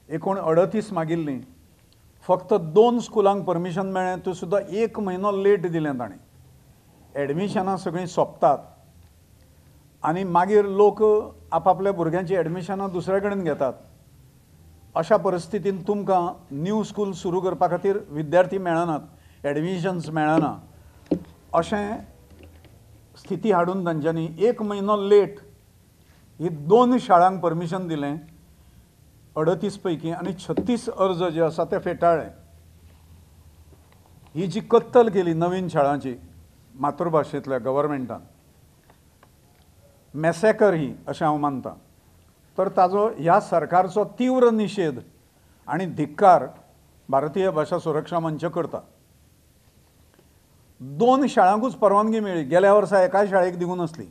एकूण 38 मागिल्लीं, फक्त 2 स्कुलांक परमिशन मेळ्ळें, त्यो सुद्दां 1 म्हयनो लेट दिलें ताणें. एडमिशनां सगळीं सोंपतात आनी मागीर लोक आपापल्या भुरग्यांची एडमिशनां दुसऱ्या कडेन घेतात. अशा परिस्थितीन तुमकां न्यू स्कूल सुरू करपा खातीर विद्यार्थी मेळनात, एडमिशन्स मेळना. अशें स्थिती हाडून तांच्यांनी 1 म्हयनो लेट ही 2 शाळांक परमिशन दिलें 38 पैकी आनी 36 अर्ज जे आसा ते फेटाळ्ळे. ही जी कत्तल केली नवीन शाळांची मातृभाशेंतल्या गव्हर्मेंटान, मॅसेकर ही अशें हांव मानता. तर ताजो ह्या सरकारचो तीव्र निशेध आनी धिक्कार भारतीय भाशा सुरक्षा मंच करता. 2 शाळांकूच परवानगी मेळ्ळी, गेल्या वर्सा एकाय शाळेक दिवंक नासली.